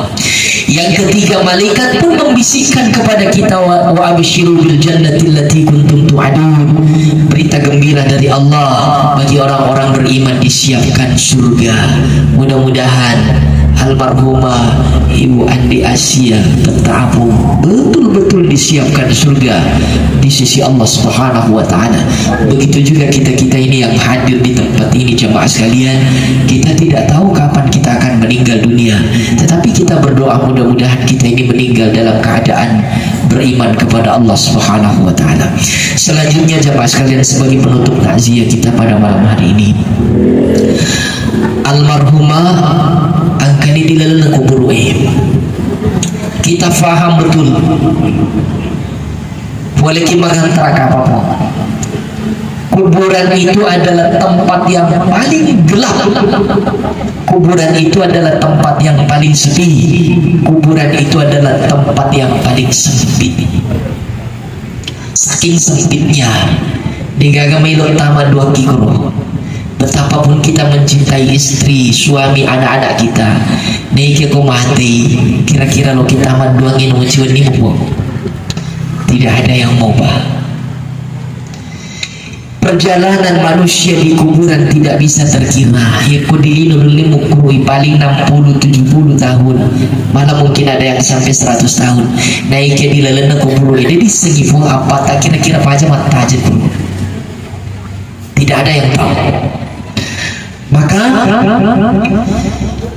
Yang ketiga, malaikat pun membisikkan kepada kita, "Wa, wa absyiru bil jannati allati kuntum tu'adun." Berita gembira dari Allah bagi orang-orang beriman, disiapkan surga. Mudah-mudahan almarhumah Ibu Andi Asia Petta Apung betul-betul disiapkan surga di sisi Allah Subhanahu wa Ta'ala. Begitu juga kita-kita ini yang hadir di tempat ini, jamaah sekalian, kita tidak tahu kapan kita akan meninggal dunia. Tetapi kita berdoa, mudah-mudahan kita ini meninggal dalam keadaan beriman kepada Allah Subhanahu wa Ta'ala. Selanjutnya, jamaah sekalian, sebagai penutup takziah kita pada malam hari ini, almarhumah engkani di lalenna kuburu'e. Kita faham betul. Boleh ki mangantara kapang, Puang. Kuburan itu adalah tempat yang paling gelap. Kuburan itu adalah tempat yang paling sepi. Kuburan itu adalah tempat yang paling sempit. Saking sempitnya, degaga melo tama dua kikoro. Betapapun kita mencintai istri, suami, anak-anak kita, naike ko mati, kira-kira lo kita manduangi no ciwenni mupo? Tidak ada yang mau, Pak. Perjalanan manusia di kuburan tidak bisa terkira. Yekko di lino dulu mukkurui paling enam puluh tujuh puluh tahun, malah mungkin ada yang sampai seratus tahun. Naike di lalenna kuburu, jadi segi pun apa tak kira-kira paja mattaja tuh. Tidak ada yang tahu. Maka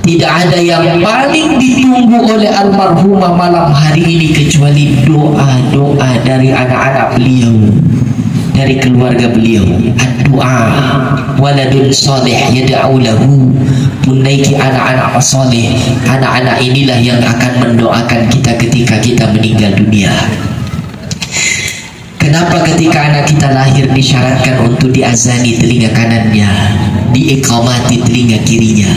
tidak ada yang paling ditunggu oleh almarhumah malam hari ini kecuali doa-doa dari anak-anak beliau, dari keluarga beliau. Doa waladun saleh yad'u lahu, punnai ki anak-anak saleh, anak-anak inilah yang akan mendoakan kita ketika kita meninggal dunia. Kenapa ketika anak kita lahir disyaratkan untuk diazani telinga kanannya, diiqamati telinga kirinya?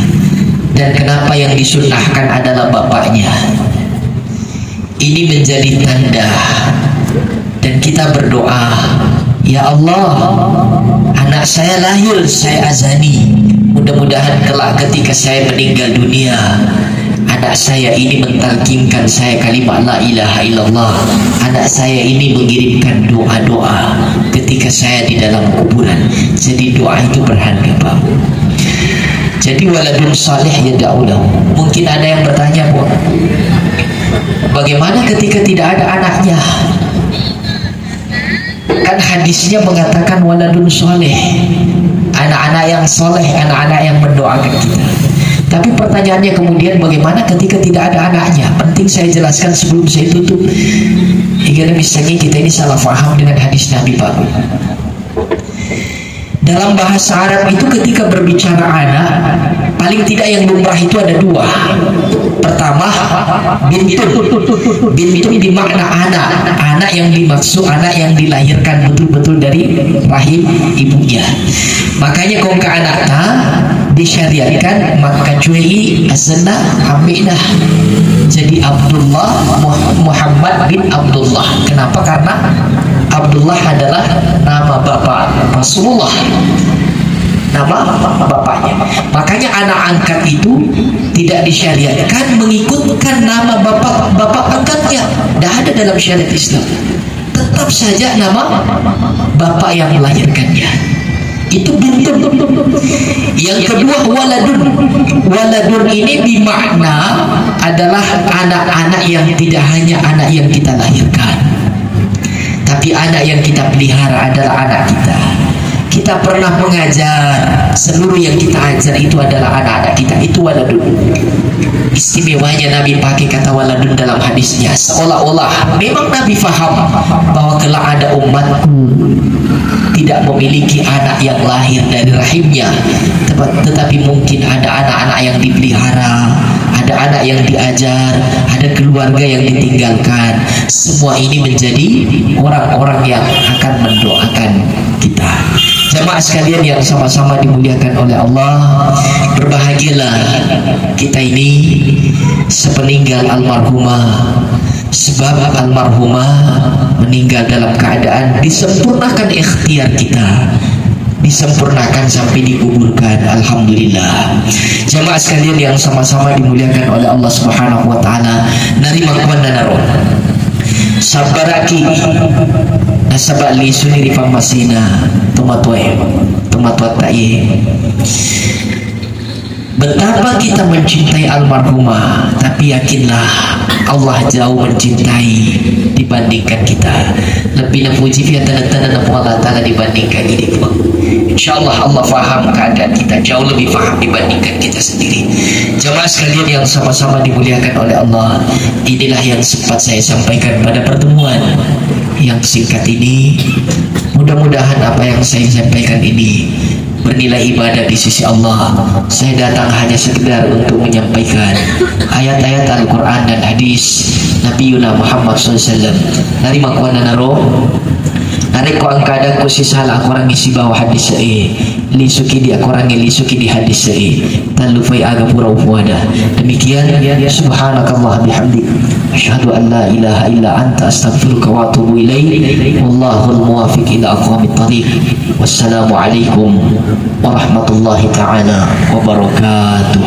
Dan kenapa yang disunnahkan adalah bapaknya? Ini menjadi tanda. Dan kita berdoa, "Ya Allah, anak saya lahir, saya azani. Mudah-mudahan kelak ketika saya meninggal dunia, anak saya ini mentalkinkan saya kalimat la ilaha illallah. Anak saya ini mengirimkan doa-doa ketika saya di dalam kuburan." Jadi doa itu berharga, Pak. Jadi waladun saleh yad'u lahu. Mungkin ada yang bertanya, Bu, bagaimana ketika tidak ada anaknya? Kan hadisnya mengatakan waladun soleh, anak-anak yang soleh, anak-anak yang mendoakan kita. Tapi pertanyaannya kemudian bagaimana ketika tidak ada anaknya? Penting saya jelaskan sebelum saya tutup. Karena misalnya kita ini salah paham dengan hadis Nabi, Pak. Dalam bahasa Arab itu ketika berbicara anak, paling tidak yang lumrah itu ada dua. Pertama, bintun. Bintun di makna anak. Anak yang dimaksud, anak yang dilahirkan betul-betul dari rahim ibunya. Makanya kongka anak ta disyariatkan maka cuei asenna ambe'na. Jadi Abdullah Muh-, Muhammad bin Abdullah. Kenapa? Karena Abdullah adalah nama bapak Rasulullah. Nama bapaknya. Makanya anak angkat itu tidak disyariatkan mengikutkan nama bapak, bapak angkatnya. Tidak ada dalam syariat Islam. Tetap saja nama bapak yang melahirkannya. Itu bintun. Yang kedua, waladun. Waladun ini dimakna adalah anak-anak yang tidak hanya anak yang kita lahirkan, tapi anak yang kita pelihara adalah anak kita. Kita pernah mengajar, seluruh yang kita ajar itu adalah anak-anak kita. Itu waladun. Istimewanya Nabi pakai kata waladun dalam hadisnya, seolah-olah memang Nabi faham bahwa kelak ada umatku tidak memiliki anak yang lahir dari rahimnya, teta-, tetapi mungkin ada anak-anak yang dipelihara, ada anak yang diajar, ada keluarga yang ditinggalkan. Semua ini menjadi orang-orang yang akan mendoakan kita. Jamaah sekalian yang sama-sama dimuliakan oleh Allah, berbahagialah kita ini sepeninggal almarhumah, sebab almarhumah meninggal dalam keadaan disempurnakan ikhtiar kita, disempurnakan sampai dikuburkan. Alhamdulillah. Jamaah sekalian yang sama-sama dimuliakan oleh Allah Subhanahu wa Ta'ala, narimakkuannanaro sabbaraki nasaba lisuni ri pammasena tomatoae, tomatoatta iye. Betapa kita mencintai almarhumah, tapi yakinlah Allah jauh mencintai dibandingkan kita. Lebih napuji fi atanna-tanna Puang Allah Ta'ala dibandingkan ini, Puang. Insya Allah, Allah faham keadaan kita, jauh lebih faham dibandingkan kita sendiri. Jamaah sekalian yang sama-sama dimuliakan oleh Allah, inilah yang sempat saya sampaikan pada pertemuan yang singkat ini. Mudah-mudahan apa yang saya sampaikan ini bernilai ibadah di sisi Allah. Saya datang hanya sekedar untuk menyampaikan ayat-ayat Al-Quran dan hadis Nabi Yuna Muhammad sallallahu alaihi wasallam. Narimakkuannanaro Narekko engka adakku sisala akorangngi sibawa hadis e, lisuki di akorangngi, lisuki di hadis e. Tallupai aga pura upoada. Demikian, subhanakallah bihamdik. Asyhadu an la ilaha illa anta astaghfiruka wa atubu ilaik. Wallahul muwafiq ila aqwamit thariq. Wassalamualaikum warahmatullahi taala wabarakatuh.